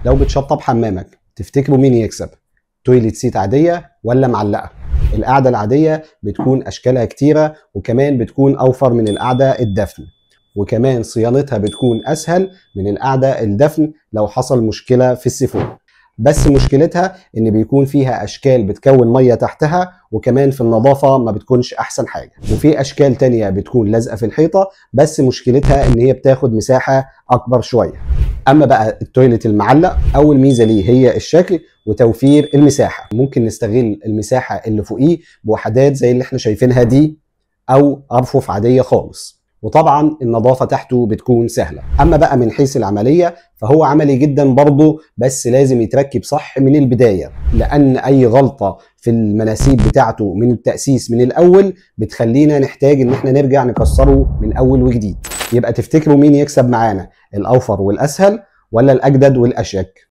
لو بتشطب حمامك تفتكروا مين يكسب؟ toilet seat عادية ولا معلقة؟ القعدة العادية بتكون أشكالها كتيرة، وكمان بتكون أوفر من القعدة الدفن، وكمان صيانتها بتكون أسهل من القعدة الدفن لو حصل مشكلة في السيفون. بس مشكلتها إن بيكون فيها أشكال بتكون مية تحتها، وكمان في النظافة ما بتكونش أحسن حاجة. وفي أشكال تانية بتكون لازقة في الحيطة، بس مشكلتها إن هي بتاخد مساحة أكبر شوية. أما بقى ال toilet المعلق، أول ميزة ليه هي الشكل وتوفير المساحة. ممكن نستغل المساحة اللي فوقيه بوحدات زي اللي احنا شايفينها دي، أو أرفف عادية خالص، وطبعا النظافة تحته بتكون سهلة. أما بقى من حيث العملية فهو عملي جدا برضه، بس لازم يتركب صح من البداية، لأن أي غلطة في المناسيب بتاعته من التأسيس من الأول بتخلينا نحتاج إن احنا نرجع نكسره من أول وجديد. يبقى تفتكروا مين يكسب معانا، الأوفر والأسهل ولا الأجدد والأشيك؟